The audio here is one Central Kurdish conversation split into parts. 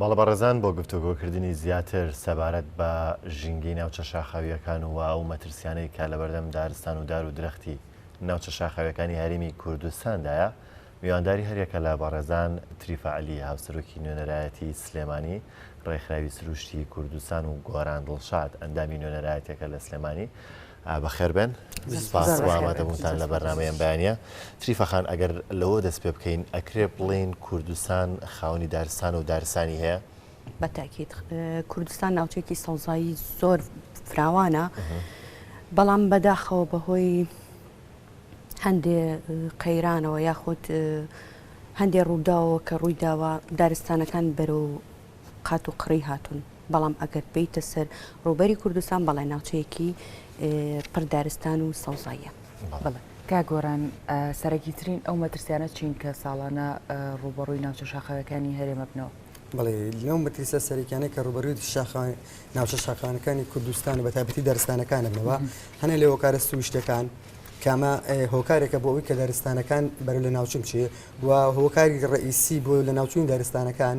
بەڵێ بەڕێزان بۆ گفتوگۆکردنی زیاتر سەبارەت بە ژینگەی ناوچە شاخاوییەکان و ئەو مەترسیانەی کە لەبەردەم دارستان و دار و درەختی ناوچە شاخاوییەکانی هەرێمی کوردستاندایە میوانداری هەریەکە لە بەڕێزان تریفە عەلی هاوسەرۆکی نوێنەرایەتی سلێمانی ڕێکخراوی سروشتی کوردستان و گۆران دڵشاد ئەندامی نوێنەرایەتیەکە لە سلێمانی بەخێربێن سپاس بۆ ئامادەبوونتان لە بەرنامەی ئەم بەیانییە. تریفە خان ئەگەر لەوە دەست پێ بکەین ئەکرێ بڵێین کوردستان خاوەنی دارستانە و دارستانی هەیە؟ بە تاکید کوردستان ناوچەیەکی سەوزایی زۆر فراوانە بەڵام بەداخەوە بەهۆی هەندێ قەیرانەوە یاخود هەندێ ڕووداوەوە کە ڕوویداوە دارستانەکان بەرەو قات و قڕی هاتوون، بەڵام ئەگەر بێیتە سەر ڕووبەری کوردستان بەڵێ ناوچەیەکی پڕ دارستان و سەوزاییە. بەڵێ کاک گۆران، سەرەکیترین ئەو مەترسیانە چین کە ساڵانە ڕووبەڕووی ناوچە شاخاویەکانی هەرێم ئەبنەوە؟ بەڵێ لەو مەترسیە سەرەکیانەی کە ڕووبەرووی ناوچە شاخاویەکانی کوردستان و بەتایبەتی دارستانەکان ئەبنەوە، هەنێ لە هۆکارە سروشتیەکان کە ئەمە هۆکارێکە بۆ ئەوەی کە دارستانەکان بەرەو لەناوچوون بچێ و هۆکاری ڕئیسی بۆ لەناوچوونی دارستانەکان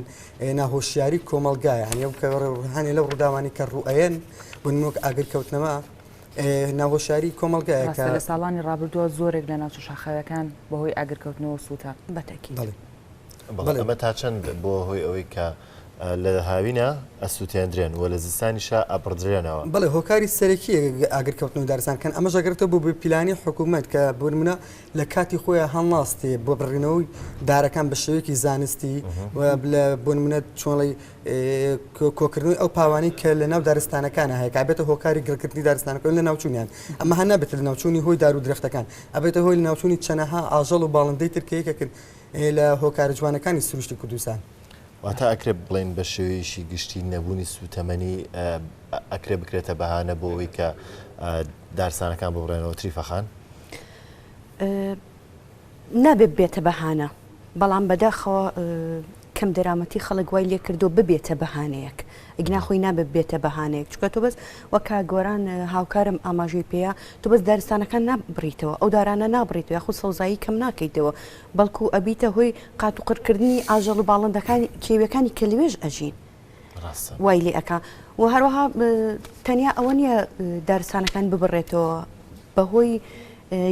ناهۆشیاری کۆمەڵگایە یانی ئەو کە هەنێ لەو ڕووداوانەی کە ڕووئەیەن بۆ نموونە وەک ئاگرکەوتنەوە ناهۆشیاری کۆمەڵگایە کە ڕاستە لە ساڵانی ڕابردووە زۆرێک لە ناوچە شاخاویەکان بەهۆی ئاگرکەوتنەوە سووتان. بەتەکید. بەڵێ. بەڵێ ئەمە تا چەند بۆ هۆی ئەوەی کە لە هاوینە ئەسوتێندرێن و لە زستانیشا ئەبڕدرێنەوە. بەڵێ هۆکاری سەرەکی ئاگرکەوتنەوەی دارستانەکان ئەمەش ئەگەڕێتەوە بۆ بێ پیلانی حکوومەت کە بۆ نموونە لە کاتی خۆیان هەڵناستێ بۆ بڕینەوەی دارەکان بە شێوەیەکی زانستی و لە بۆ نموونە چۆنڵی کۆکردنەوەی ئەو پاوانەی کە لە ناو دارستانەکانە هەیە کە ئەبێتە هۆکاری گڕکردنی دارستانەکان لە ناوچوونیان ئەمە هەر نابێتە لە ناوچوونی هۆی دار و درەختەکان ئەبێتە هۆی لە ناوچوونی چەنەها ئاژەڵ و باڵندەی تر کە یەکێکن لە هۆکارە جوانەکانی سروشتی کوردستان. واتە ئەکرێ بڵێین بە شێوەیەکی گشتی نەبوونی سووتەمەنی ئەکرێ بکرێتە بەهانە بۆ ئەوەی کە دارستانەکان ببڕێنەوە تریفە خان؟ نابێ ببێتە بەهانە، بەڵام بەداخەوە کەم دەرامەتی خەڵک وای لێکردووە ببێتە بەهانەیەک، ئەگینا خۆی نابێ ببێتە بەهانەیەک، چونکە تۆ بەس وەک کاک گۆران هاوکارم ئاماژەی پێیە، تۆ بەس دارستانەکان نابڕیتەوە، ئەو دارانە نابڕیتەوە یاخود سەوزایی کەم ناکەیتەوە، بەڵکو ئەبیتە هۆی قاتوقڕکردنی ئاژەڵ و باڵندەکانی کێویەکانی کە لەوێش ئەژین. وای لێ ئەکا و هەروەها تەنیا ئەوە نییە دارستانەکان ببڕێتەوە بەهۆی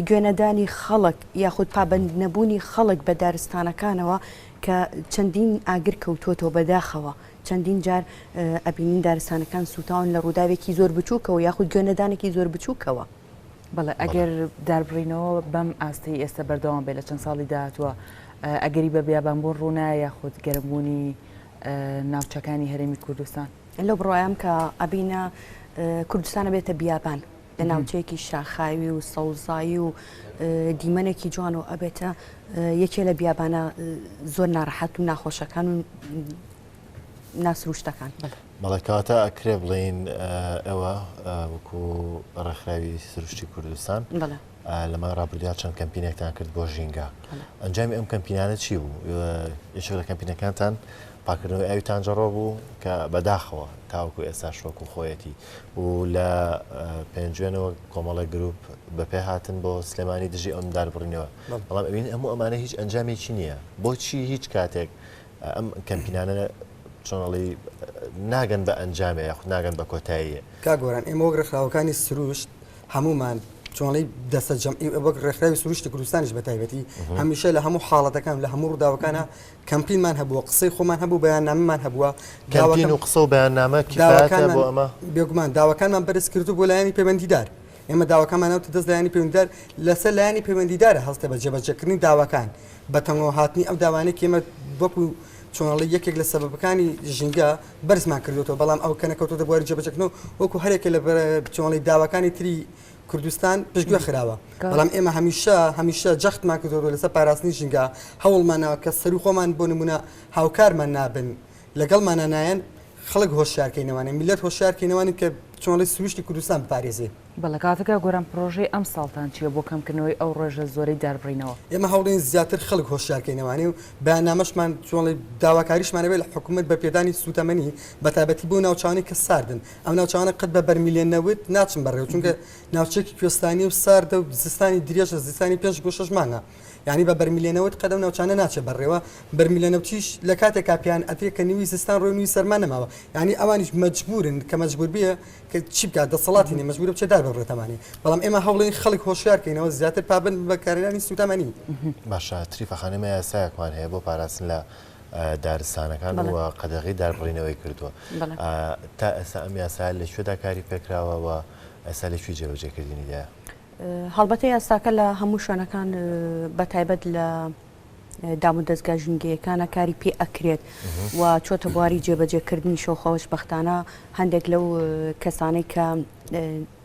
گوێنەدانی خەڵک یاخود پابند نەبوونی خەڵک بە دارستانەکانەوە کە چەندین ئاگر کەوتووەتەوە بەداخەوە چەندین جار ئەبینین دارستانەکان سووتاون لە ڕووداوێکی زۆر بچووکەوە یاخود گوێنەدانێکی زۆر بچووکەوە. بەڵێ ئەگەر داربڕینەوە بەم ئاستەی ئێستا بەردەوام بێت لە چەند ساڵی داهاتووە ئەگەری بە بیابانبوون ڕوونایە یاخود گەرمبوونی ناوچەکانی هەرێمی کوردستان؟ لەو بڕوایەم کە ئەبینە کوردستان ئەبێتە بیابان لە ناوچەیەکی شاخاوی و سەوزایی و دیمەنێکی جوان و ئەبێتە یەکێ لە بیابانە زۆر ناڕەحەت و ناخۆشەکان و ناسروشتەکان. بەڵێ کەواتە ئەکرێ بڵێین ئێوە وەکو ڕێکخراوی سروشتی کوردستان لە مانگی ڕابردوودا چەند کەمپینێکتان کرد بۆ ژینگە ئەنجامی ئەم کەمپینانە چی بوو یەکێک لە کەمپینەکانتان پاکردنەوەی ئاوی تانجەڕۆ بوو کە بەداخەوە تاوەکو ئێستا شۆک و خۆیەتی و لە پێنجوێنەوە کۆمەڵێک گروپ بەپێ هاتن بۆ سلێمانی دژی ئەم داربڕینەوە بەڵام ئەوین هەموو ئەمانە هیچ ئەنجامێکی نییە بۆچی هیچ کاتێک ئەم کەمپینانە چۆن ئەڵێی ناگەن بە ئەنجامێ یاخود ناگەن بە کۆتاییە. کاک گۆران ئێمە وەک ڕێکخراوەکانی سروشت هەموومان چۆنڵی دەستە جەمعی وەک ڕێکخراوی سروشتی کوردستانیش بە تایبەتی هەمیشە لە هەموو حاڵەتەکان لە هەموو ڕووداوەکانە کەمپینمان هەبووە قسەی خۆمان هەبوو بەیاننامەمان هەبووە کەمپین و قسە و بەیاننامە کفایەتە بۆ ئەمە؟ بێگومان داواکانمان بەرز کردو بۆ لایەنی پەیوەندیدار ئێمە داواکانمان ناوتە دەست لایەنی پەیوەندیدار لەسەر لایەنی پەیوەندیدارە هەستە بە جێبەجێکردنی داواکان بە تەنگەوە هاتنی ئەو داوانەی کە ئێمە وەکو چۆنڵی یەکێک لە سەبەبەکانی ژینگە بەرزمان کردوێتەوە بەڵام ئەو کە نەکەوتۆتە بواری جێبەجێکردنەوە وەکو هەرێکە لە چۆنڵی داواکانی تری کوردستان پشتگوێ خراوە بەڵام ئێمە هەمیشە هەمیشە جەختمان کردوەوە لەسەر پاراستنی ژینگە هەوڵمانەوە کە سەرو خۆمان بۆ نمونە هاوکارمان نابن لەگەڵمانە نایەن خەڵک هۆشیارکەینەوانێ میلەت هۆشیارکەینەوانی کە چۆنڵی سروشتی کوردستان بپارێزێ. بەڵێ کاکە گۆران پڕۆژەی ئەمساڵتان چیە بۆ کەمکردنەوەی ئەو ڕێژە زۆرەی داربڕینەوە؟ ئێمە هەوڵین زیاتر خەڵک هۆشیارکەینەوانێ و بەیاننامەشمان چۆنڵی داواکاریشمان هەبێ لە حکومەت بە پێدانی سوتەمەنی بەتایبەتی بۆ ناوچانەی کە ساردن ئەو ناوچانە قەت بە بەرمیلە نەوت ناچن بەڕێوە چونکە ناوچەیەکی کوێستانیە و ساردە و زستانی درێژە زستانی پێنج بۆ شەش مانگە. یانی بە بەرمیلە نەوت قەد ئەو ناوچانە ناچێ بەڕێوە، بەرمیلە نەوتیش لە کاتێکا پێیان ئەدرێ کە نیوی زستان ڕۆی نیوی سەرما نەماوە، یانی ئەوانیش مەجبوورن کە مەجبوور بێ کە چی بکات دەسەڵاتی نیە مەجبوورە بچێ دار ببڕێت ئەمانەی، بەڵام ئێمە هەوڵین خەڵک هۆشیار کەینەوە زیاتر پابەند بن بە بەکارهێنانی سووتەمەنی. باشە تریفە خان ئێمە یاسایەکمان هەیە بۆ پاراستن لە دارستانەکان و قەدەغەی داربڕینەوەی کردووە تا ئێستا ئەم یاسایە لە کوێدا کاری پێکراوە و ئێستا لە کوێی جێبەجێکردنیدایە؟ هەڵبەتە یاساکە لە هەموو شوێنەکان بە تایبەت لە دامودەزگا ژینگەیەکانە کاری پێ ئەکرێت و چۆتە بواری جێبەجێکردنیشەوە خۆشبەختانە هەندێک لەو کەسانەی کە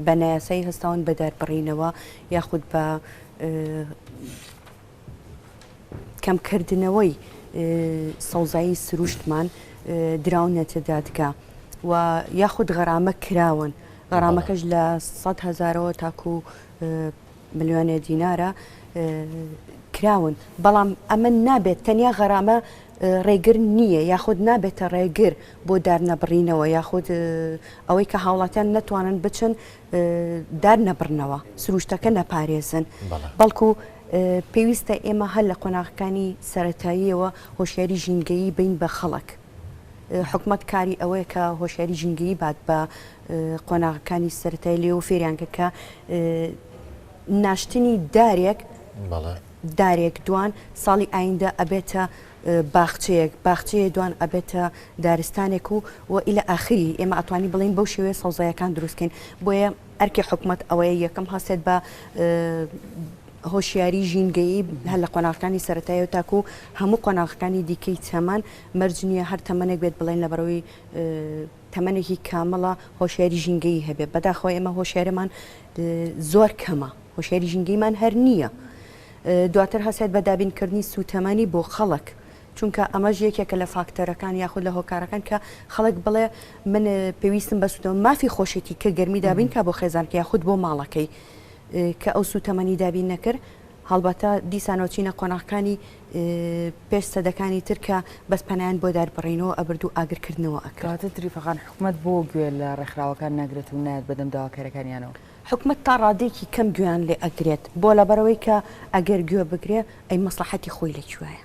بە نایاسایی هەستاون بە داربڕینەوە یاخود بە کەمکردنەوەی سەوزایی سروشتمان دراونەتە دادگا و یاخود غەرامە کراون غەرامەکەش لە سەد هەزارەوە تاکو ملیۆنێ دینارە کراون بەڵام ئەمە نابێت تەنیا غەرامە ڕێگر نییە یاخود نابێتە ڕێگر بۆ دارنەبڕینەوە یاخود ئەوەی کە هاوڵاتیان نەتوانن بچن دار نەبڕنەوە سروشتەکە نەپارێزن بەڵکو پێویستە ئێمە هەر لە قۆناغەکانی سەرەتاییەوە هۆشیاری ژینگەیی بین بە خەڵک. حکومەت کاری ئەوەیە کە هۆشیاری ژینگەیی بات بە قۆناغەکانی سەرەتایی لێوە فێریان کە کە ناشتنی دارێک دارێک دوان ساڵی ئایندە ئەبێتە باخچەیەک باخچەیە دوان ئەبێتە دارستانێک و و ئیلە ئاخری ئێمە ئەتوانی بڵین بەو شێوەیە سەوزایەکان دروستکەین بۆیە ئەرکی حکومەت ئەوەیە یەکەم هەستێت بە هۆشیاری ژینگەیی هەر لە قۆناغەکانی سەرەتایەوە تاکوو هەموو قۆناغەکانی دیکەی تەمەن، مەرج نییە هەر تەمەنێک بێت بڵێین لەبەرئەوەی تەمەنێکی کامڵە هۆشیاری ژینگەیی هەبێت، بەداخەوە ئێمە هۆشیارمان زۆر کەمە، هۆشیاری ژینگەیمان هەر نییە. دواتر هەستێت بە دابینکردنی سووتەمەنی بۆ خەڵک، چونکە ئەمەش یەکێکە لە فاکتەرەکان یاخود لە هۆکارەکان کە خەڵک بڵێ من پێویستم بە سووتەمەنی، مافی خۆشێتی کە گەرمی دابین کا بۆ خێزانەکەی یاخود بۆ ماڵەکەی. کە ئەو سووتەمەنی دابین نەکرد، هەڵبەتە دیسانەوە چینە قۆناغەکانی پێش سەدەکانی تر کە بەس پەنایان بۆ داربڕینەوە ئەبرد و ئاگرکردنەوە ئەکرد. کەواتە تریفەخان حکومەت بۆ گوێ لە ڕێکخراوەکان ناگرێت و نایەت بەدەم داواکاریەکانیانەوە؟ حکومەت تا ڕادەیەکی کەم گوێیان لێ ئەگرێت، بۆ لەبەرئەوەی کە ئەگەر گوێ بگرێ ئەی مەسڵەحەتی خۆی لە کوێیە؟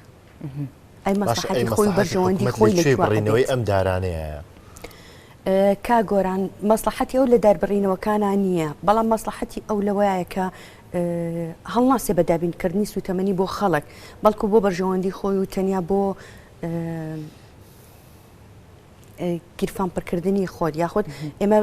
ئەی باشە ئەی مەسڵەحەتی خۆی و مەسڵەحەتی بەرژەوەندی حکومەت خۆی لە لە کوێی کوێ بڕینەوەی ئەبێت؟ ئەم دارانەیە؟ کاک گۆران مەسڵەحەتی ئەو لە داربڕینەوەکانا نییە، بەڵام مەسڵەحەتی ئەو لەوەیە کە هەڵناسێ بە دابینکردنی سووتەمەنی بۆ خەڵک، بەڵکو بۆ بەرژەوەندی خۆی و تەنیا بۆ گیرفان پڕکردنی خۆت یاخود ئێمە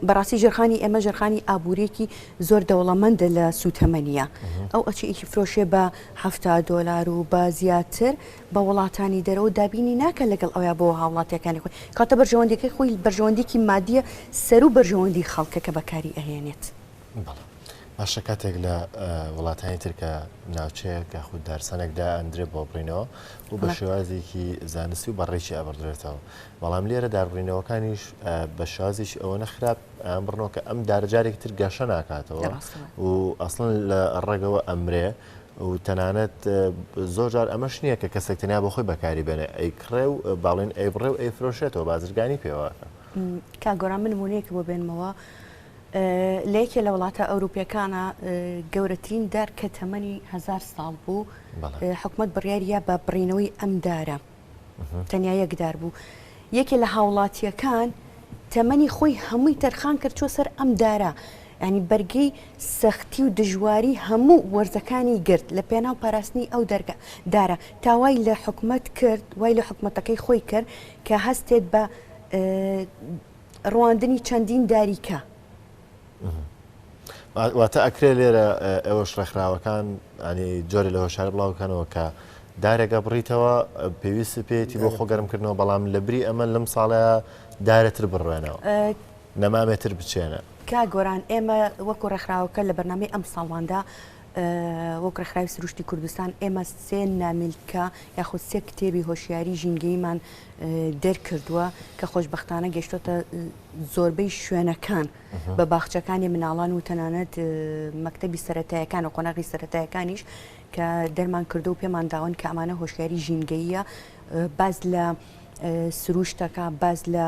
بەڕاستی ژێرخانی ئێمە ژێرخانی ئابووریەکی زۆر دەوڵەمەندە لە سووتەمەنیە ئەو ئەچی فرۆشێ بە ه دۆلار و بە زیاتر بە وڵاتانی دەرەوە دابینی ناکە لەگەڵ ئەویا بۆ هاوڵاتیەکانی خۆی کاتە بەرژەوەندیەکەی خۆی بەرژەوەندیکی مادیە سەرو بەرژەوەندی خەڵکە کە بەکاری ئەهێنێت. بەڵێ باشە کاتێک لە وڵاتانی تر کە ناوچەیەک یاخود دارستانێک دائەندرێ بۆ بڕینەوە و بە شێوازێکی زانستی و بەڕێکی ئەبڕدرێتەوە بەڵام لێرە داربڕینەوەکانیش بە شێوازێکی ئەوەنە خراپ ئەیان بڕنەوە کە ئەم دارە جارێکی تر گەشە ناکاتەوە و ئەسڵەن لە ڕەگەوە ئەمرێ و تەنانەت زۆر جار ئەمەش نییە کە کەسێک تەنیا بۆ خۆی بەکاری بێنێ ئەیکڕێ و باڵێن ئەیبڕێ و ئەیفرۆشێتەوە بازرگانی پێوەکە. کاک گۆران من نموونەیەک بۆ بێنمەوە لە یەکێ لە وڵاتە ئەوروپیەکانە گەورەترین دار کە تەمەنی هەزار ساڵ بوو حکومەت بڕیاریا بە بڕینەوەی ئەم دارە تەنیا یەک دار بوو یەکێ لە هاوڵاتیەکان تەمەنی خۆی هەمووی تەرخان کرد چۆ سەر ئەم دارە ینی بەرگەی سەختی و دژواری هەموو وەرزەکانی گرت لە پێناو پاراستنی ئەو دەرگە دارە تا وای لە حکومەت کرد وای لە حکومەتەکەی خۆی کرد کە هەستێت بە ڕواندنی چەندین داری کە. واتە ئەکرێ لێرە ئێوەش ڕێکخراوەکان ینی جۆرە لە هۆشار بڵاوکەنەوە کە دارێک ئەبڕیتەوە پێویست پێیەتی بۆ خۆ گەرمکردنەوە بەڵام لە بری ئەمە لەم ساڵەیە دارەتر بڕوێنەوە نەمامێتر بچێنە. کاک گۆران ئێمە وەکو ڕێکخراوەکە لە بەرنامەی ئەمساڵماندا وەک ڕێکخراوی سروشتی کوردستان ئێمە سێ نامیلکە یاخود سێ کتێبی هۆشیاری ژینگەییمان دەرکردووە کە خۆشبەختانە گەشتۆتە زۆربەی شوێنەکان بە باخچەکانی مناڵان و تەنانەت مەکتەبی سەرەتایەکان و قۆناغی سەرەتایەکانیش کە دەرمان کردو و پێمان داون کە ئەمانە هۆشیاری ژینگەییە باز لە. سروشتەکە باس لە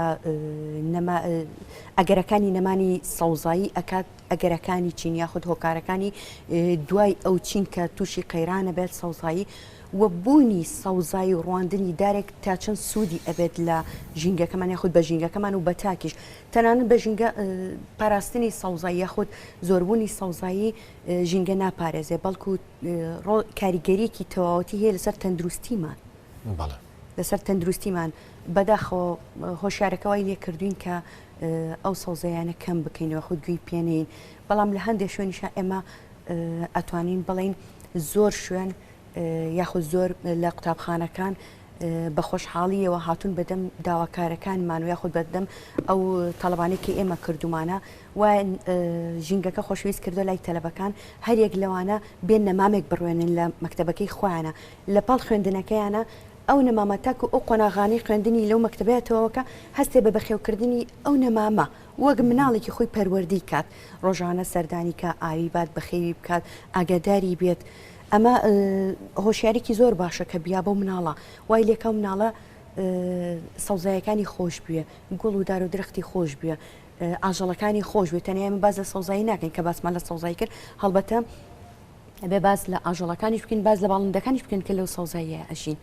ئەگەرەکانی نەمانی سەوزایی ئەکات ئەگەرەکانی چین یاخود هۆکارەکانی دوای ئەو چین کە تووشی قەیرانە بێت سەوزایی و بوونی سەوزایی و ڕواندنی دارێک تا چەند سوودی ئەبێت لە ژینگەکەمان یاخود بە ژینگەکەمان و بە تاکیش تەنانەت بە ژینگە پاراستنی سەوزایی یاخود زۆربوونی سەوزایی ژینگە ناپارێزێ بەڵکو کاریگەریەکی تەواوەتی هەیە لەسەر تەندروستیمان. بەڵێ. لەسەر تەندروستیمان بەداخەوە هۆشیارەکە وای لێ کردوین کە ئەو سەوزەیانە کەم بکەینەوە خود گوێی پێنەین بەڵام لە هەندێک شوێنیشا ئێمە ئەتوانین بڵین زۆر شوێن یاخود زۆر لە قوتابخانەکان بە خۆشحاڵیەوە هاتوون بەدەم داواکارەکانمان و یاخود بەدەم ئەو تەڵەبانەی کە ئێمە کردومانە و ژینگەکە خۆشەویست کردو لای تەلەبەکان هەریەک لەوانە بێن نەمامێک بڕوێنن لە مەکتەبەکەی خۆیانە لە پاڵ خوێندنەکەیانە ئەو نەمامە تاکو ئەو قۆناغانەی خوێندنی لەو مەکتەبەیە تەواوەکە هەستێ بە بەخێوکردنی ئەو نەمامە وەک مناڵێکی خۆی پەروەردەی کات ڕۆژانە سەردانی کا ئاوی بات بەخێوی بکات ئاگاداری بێت ئەمە هۆشیاریکی زۆر باشە کە بیا بەو مناڵە وای لێکا و مناڵە سەوزایەکانی خۆش بوێ گوڵ و دار و درەختی خۆش بوێ ئاژەڵەکانی خۆش بێت تەنیا ئێمە باس لە سەوزایی ناکەین کە باسمان لە سەوزایی کرد هەڵبەتە ئەبێ باس لە ئاژەڵەکانیش بکەین باس لە باڵندەکانیش بکەین کە لەو سەوزاییە ئەژین.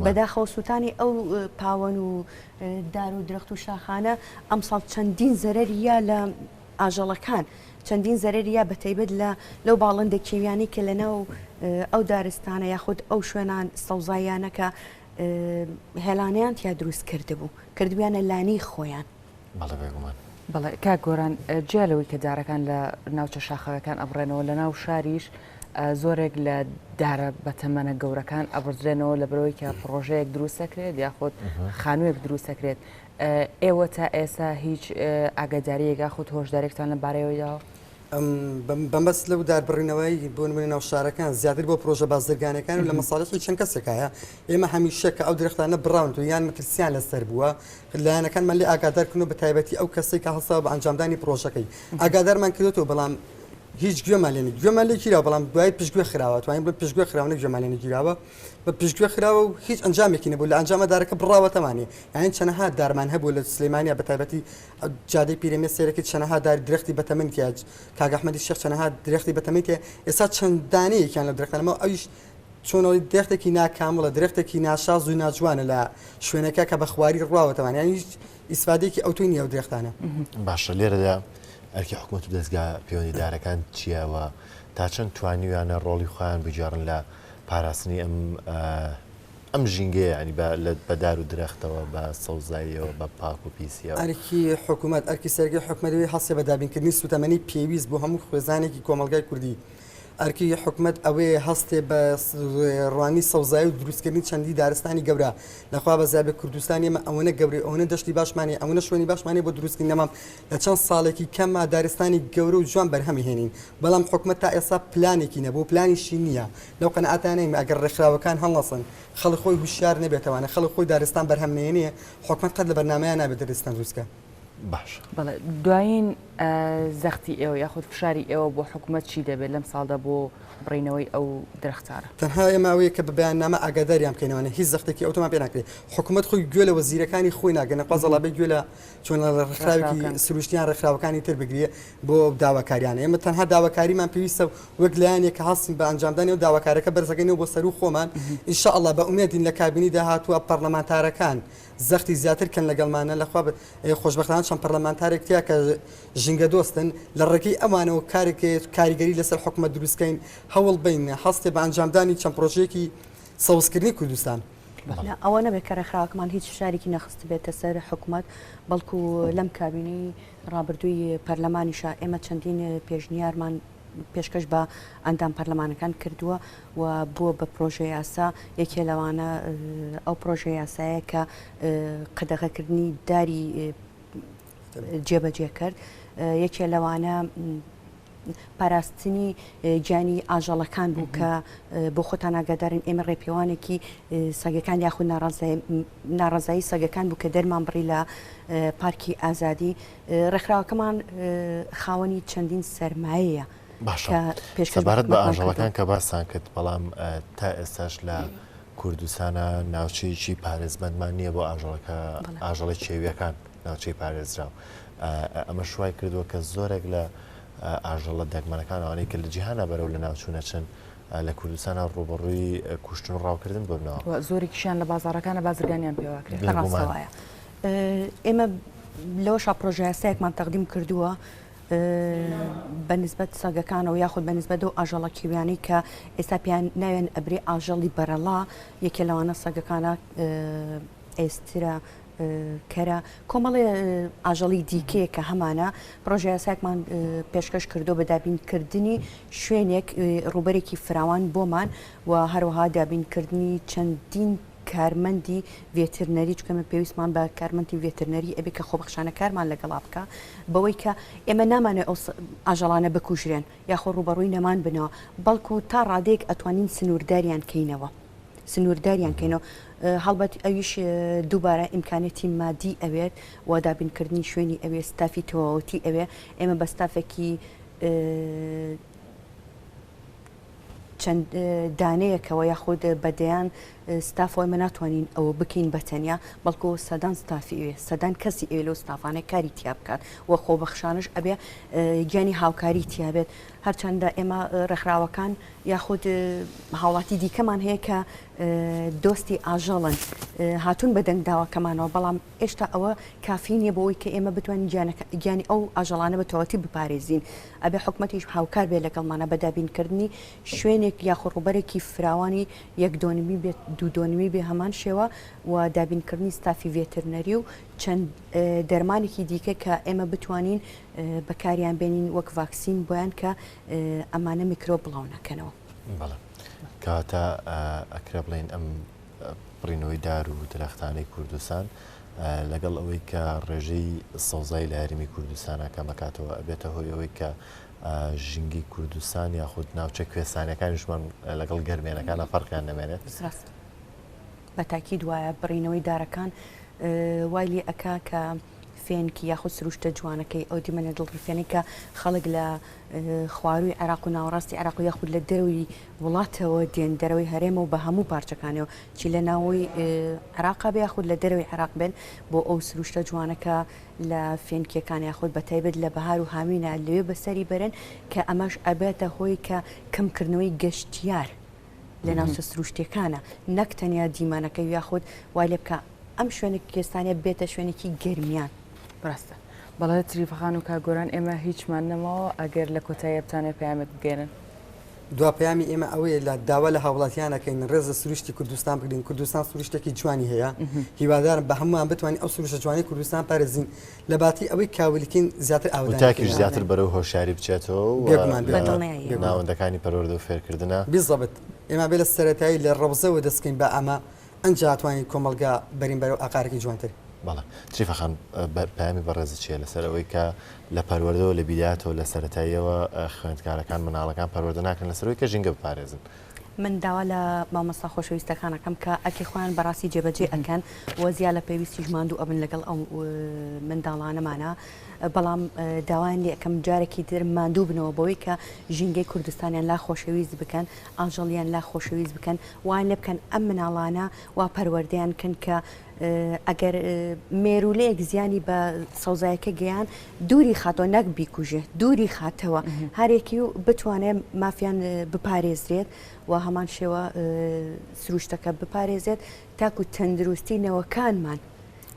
بەداخەوە سووتانی ئەو پاوەن و دار و درەخت و شاخانە ئەمساڵ چەندین زەرەریە لە ئاژەڵەکان چەندین زەرەریە بە تایبەت لە لەو باڵندە کێویانەی کە لەناو ئەو دارستانە یاخود ئەو شوێنان سەوزاییانە کە هێلانەیان تیا دروست کردبوو کردبوویانە لانەی خۆیان. بەڵێ بێگومان. بەڵێ کاک گۆران جیا لەوەی کە دارەکان لە ناوچە شاخاویەکان ئەبڕێنەوە لە ناو شاریش زۆرێک لە دارە بەتەمەنە گەورەکان ئەبڕدرێنەوە لە بەرەوەی کە پڕۆژەیەک دروست دەکرێت یاخود خانوویەک دروست دەکرێت ئێوە تا ئێستا هیچ ئاگاداریەک یاخود هۆشدارێکتان لە بارەیەوە داوە؟ بەمەبەست لەو داربڕینەوەی بۆ نمونە ناو شارەکان زیاتر بۆ پرۆژە بازرگانەکان و لە مەساڵحی چەند کەسێکایە ئێمە هەمیشە کە ئەو درەختانە بڕاون و یان مەترسیان لەسەر بووە لایەنەکانمان لێ ئاگادار کردن و بە تایبەتی ئەو کەسەی کە هەڵساوە بە ئەنجامدانی پرۆژەکەی ئاگادارمان کردێتەوە بەڵام هیچ گوێمان لێ گوێمان لێ گیراوە بەڵام دوای پشتگوێ خراوە توانین بڵێ پشتگوێ خراوە نەک گوێمان لێ نەگیراوە بە پشتگوێ خراوە و هیچ ئەنجامێکی نەبوو لە ئەنجامە دارەکە بڕاوەتەمانێ یانی چەنەها دارمان هەبوو لە سلێمانیا بە تایبەتی جادەی پیرەمێ سەیرەکەی چەنەها داری درەختی بەتەمەنی تیا کاک ئەحمەدی شێخ چەنەها درەختی بەتەمەنی تیا ئێستا چەند دانەیەکیان لەو درەختانە ماوە ئەویش چۆن ئەڵێی درەختێکی ناکامڵە درەختێکی ناشاز و ناجوانە لە شوێنەکە کە بە خواری ڕواوەتەوان یانی هیچ ئیسفادەیەکی ئەوتۆی نییە ئەو درەختانە. باشە لێرەدا ئەرکی حکومەت و دەزگا پەیوەندیدارەکان چییە و تا چەند توانیویانە ڕۆڵی خۆیان بگێڕن لە پاراستنی ئەم ئەم ژینگەیە یانی بە لە بە دار و درەختەوە بە سەوزاییەوە بە پاک و پیسیەوە. ئەرکی حکومەت، ئەرکی سەرەکی حکومەت ئەوەیە هەڵسێ بە دابینکردنی سوتەمەنی پێویست بۆ هەموو خوێزانێکی کۆمەڵگای کوردی. ئەرکی حکومەت ئەوەیە هەستێ بە ڕوانی سەوزایی و دروستکردنی چەندی دارستانی گەورە. لەخوا بەزیابێ کوردستانی ئێمە ئەوەنە گەورەیە، ئەوەنە دەشتی باشمان هەیە، ئەوەنە شوێنی باشمان هەیە بۆ دروستکردنی نەمام، لە چەند ساڵێکی کەما دارستانی گەورە و جوان بەرهەم ئەهێنین. بەڵام حکومەت تا ئێستا پلانێکی نەبوو و پلانیشی نییە. لەو قەناعەتانەیم ئەگەر ڕێکخراوەکان هەڵنەسن، خەڵک خۆی هوشیار نەبێتەوانە، خەڵک خۆی دارستان بەرهەم نەیەنێ، حکومەت قەت لە بەرنامەیا نابێت دارستان دروست کا. باشە. بەڵێ دوایین زەختی ئێوە یاخود فشاری ئێوە بۆ حکومەت چی دەبێت لەم ساڵدا بۆ بڕینەوەی ئەو درەختانە؟ تەنها ئێمە ئەوەیە کە بە بەیاننامە ئاگاداریان بکەینەوانە، هیچ زەختێکی ئەوتۆمان پێ ناکرێت. حکومەت خۆی گوێ لە وەزیرەکانی خۆی ناگرێت، نەخوازەڵا بێ گوێ لە چۆن لە ڕێکخراوێکی سروشتی یان ڕێکخراوەکانی تر بگرێ بۆ ئەو داواکاریانە ئێمە تەنها داواکاریمان پێویستە وەک لایەنێک کە هەڵسین بە ئەنجامدانی ئەو داواکارەکە بەرزەکەینەوە بۆ سەروو خۆمان ان شاء اللە بە ئومێدین لە کابینەی داهاتووە پەرلەمانتارەکان زەختی زیاتر کەن لەگەڵمانە لەخوا خۆشبەختانە چەند پەرلەمانتارێک تیا کە ژینگە دۆستن لە ڕێگەی ئەوانەوە کارێک کاریگەری لەسەر حکومەت دروستکەین هەوڵ بین هەستێ بە ئەنجامدانی چەند پرۆژەیەکی سەوزکردنی کوردستان. نا ئەوە نەبێت کە ڕێکخراوەکەمان هیچ فشارێکی نەخستبێتە سەر حکومەت، بەڵکو لەم کابینەی ڕابردووی پەرلەمانیشا ئێمە چەندین پێشنیارمان پێشکەش بە ئەندام پەرلەمانەکان کردووە و بووە بە پرۆژە یاسا، یەکێ لەوانە ئەو پرۆژە یاسایە کە قەدەغەکردنی داری جێبەجێ کرد، یەکێ لەوانە پاراستنی گیانی ئاژەڵەکان بوو کە بۆ خۆتان ئاگادارن ئێمە ڕێپێوانێکی سەگەکان یاخود ناڕەزایی سەگەکان بوو کە دەرمان بڕی لە پارکی ئازادی ڕێکخراوەکەمان خاوەنی چەندین سەرمایەیە باشە سەبارەت بە ئاژەڵەکان کە باستان کرد بەڵام تا ئێستاش لە. کوردستانە ناوچەیەکی پارێزبەندمان نییە بۆ ئاژەڵەکە ئاژەڵە کێویەکان ناوچەی پارێزراو ئەمەش وای کردووە کە زۆرێک لە ئاژەڵە دەگمەنەکان ئەوانەی کە لە جیهانە بەرەو لە ناوچوونەچن لە کوردستانە ڕووبەڕووی کوشتن و ڕاوکردن ببنەوە. زۆرێکیشیان لە بازاڕەکانە بازرگانیان پێوەکرێت. ڕاستە وایە. ئێمە لەوەشا پرۆژەیاسایەکمان تەقدیم کردووە بە نسبەت سەگەکانەوە یاخود بە نسبەت ئەو ئاژەڵە کێویانەی کە ئێستا پێیان ناوێن ئەبرێ ئاژەڵی بەرەڵا یەکێ لەوانە سەگەکانە ئێسترە کەرە کۆمەڵێ ئاژەڵی دیکەیە کە هەمانە پرۆژەیاسایەکمان پێشکەش کردو بە دابینکردنی شوێنێک ڕووبەرێکی فراوان بۆمان و هەروەها دابینکردنی چەندین کارمەندی ڤێترنەری چونکە ئێمە پێویستمان بە کارمەندی ڤێترنەری ئەبێ کە خۆبەخشانە کارمان لەگەڵا بکا بەوەی کە ئێمە نامانەوێ ئەو ئاژەڵانە بکوژرێن یاخۆ ڕووبەڕووی نەمان بنەوە بەڵکو تا ڕادەیەک ئەتوانین سنوورداریان کەینەوە سنوورداریان کەینەوە هەڵبەت ئەویش دووبارە ئیمکانێتی مادی ئەوێت و دابینکردنی شوێنی ئەوێ ستافی تەواوەتی ئەوێ ئێمە بە ستافێکی چەند دانەیەکەوە یاخود بە دەیان ستافەوە ئێمە ناتوانین ئەوە بکەین بە تەنیا بەڵکو سەدان ستافی ئەوێ سەدان کەسی ئەوێ لەو ستافانە کاری تیا بکات و خۆبەخشانش ئەبێ گیانی هاوکاری تیا بێت هەرچەندە ئێمە ڕێکخراوەکان یاخود هاوڵاتی دیکەمان هەیە کە دۆستی ئاژەڵن هاتوون بە دەنگ داواکەمانەوە بەڵام ئێشتا ئەوە کافی نییە بۆ ئەوەی کە ئێمە بتوانین گیانی ئەو ئاژەڵانە بە تەواوەتی بپارێزین، ئەبێ حکومەتیش هاوکار بێت لەگەڵمانا بە دابینکردنی شوێنێک یاخود ڕووبەرێکی فراوانی یەک دۆنمی بێت دوو دۆنمی بێ هەمان شێوە و دابینکردنی ستافی ڤێترنەری و چەند دەرمانێکی دیکە کە ئێمە بتوانین بەکاریان بێنین وەک ڤاکسین بۆیان کە ئەمانە میکرۆب بڵاو نەکەنەوە. بەڵێ کەواتە ئەکرێ بڵێین ئەم بڕینەوەی دار و درەختانەی کوردستان لەگەڵ ئەوەی کە ڕێژەی سەوزایی لە هەرێمی کوردستانە کەمەکاتەوە ئەبێتە هۆی ئەوەی کە ژینگەی کوردستان یاخود ناوچە کوێستانەکانیشمان لەگەڵ گەرمێنەکانە فەرقیان نەمێنێت. ڕاست بە تاکید وایە بڕینەوەی دارەکان وای لێ ئەکا کە فێنکی یاخود سروشتە جوانەکەی ئەو دیمەنە دڵڕفێنەی کە خەڵک لە خوارووی عێراق و ناوەڕاستی عێراق و یاخود لە دەرەوەی وڵاتەوە دێن دەرەوەی هەرێمە و بە هەموو پارچەکانەوە چی لە ناوەوەی عێراقا بێ یاخود لە دەرەوەی عێراق بێن بۆ ئەو سروشتە جوانە کە لە فێنکیەکان یاخود بە تایبەت لە بەهار و هاوینە لەوێ بەسەری بەرن کە ئەمەش ئەبێتە هۆی کە کەمکردنەوەی گەشتیار لە ناوچە سروشتیەکانە نەک تەنیا دیمەنەکەی یاخود وای لێ بکا ئەم شوێنە کوێستانیە بێتە شوێنێکی گەرمیان. ڕاستە بەڵێ تریفە خان و کاک گۆران ئێمە هیچمان نەماوە ئەگەر لە کۆتاییا بتانەوێ پەیامێک بگەیەنن. دوا پەیامی ئێمە ئەوەیە لە داوا لە هاوڵاتیان ئەکەین ڕێز لە سروشتی کوردستان بگرین کوردستان سروشتێکی جوانی هەیە هیوادارم بە هەمووان بتوانین ئەو سروشتە جوانەی کوردستان پارێزین لە باتی ئەوەی کاولکین زیاتر ئاوەدانی تاکیش زیاتر بەرەو هۆشیاری بچێتەوە و بێگومان بێگومان ناوەندەکانی پەروەردە و فێرکردنە. بیزەبت ئێمە بێ لە سەرەتایی لە ڕەوزەوە دەست کەین بە ئەمە ئەنجا توانین کۆمەڵگا بەرین بەرەو ئاقارێکی جوانتر. بەڵێ تریفە خان پەیامی بەڕێزت چییە لەسەر ئەوەی کە لە پەروەردەوە لە بیدایەتەوە لە سەرەتاییەوە خوێندکارەکان منداڵەکان پەروەردە ناکرێن لەسەر ئەوەی کە ژینگە بپارێزن؟ من داوا لە مامۆستا خۆشەویستەکان ئەکەم کە ئەرکی خۆیان بەڕاستی جێبەجێ ئەکەن و زیا لە پێویستیش ماندوو ئەبن لەگەڵ ئەو منداڵانەمانە بەڵام داوایان لێ ئەکەم جارێکی تر ماندوو بنەوە بەوەی کە ژینگەی کوردستانیان لا خۆشەویست بکەن ئاژەڵیان لا خۆشەویست بکەن وایان لێ بکەن ئەم مناڵانە وا پەروەردەیان کەن کە ئەگەر مێروولەیەک زیانی بە سەوزایەکە گەیان دووری خاتەوە نەک بیکوژێ دووری خاتەوە هەرێکی و بتوانێت مافیان بپارێزرێت و هەمان شێوە سروشتەکە بپارێزێت تاکو تەندروستی نەوەکانمان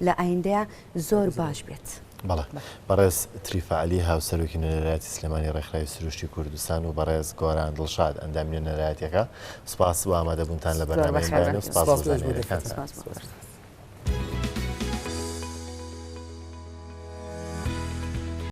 لە ئایندەیە زۆر باش بێت. بەڵێ بەڕێز تریفە عەلی هاوسەرۆکی نوێنەرایەتی سلێمانی ڕێکخراوی سروشتی کوردستان و بەڕێز گۆران دڵشاد ئەندامی نوێنەرایەتیەکە سوپاس بۆ ئامادەبوونتان لە بەرنامەی بەیان و سوپاس بۆ زانیاریەکانتان.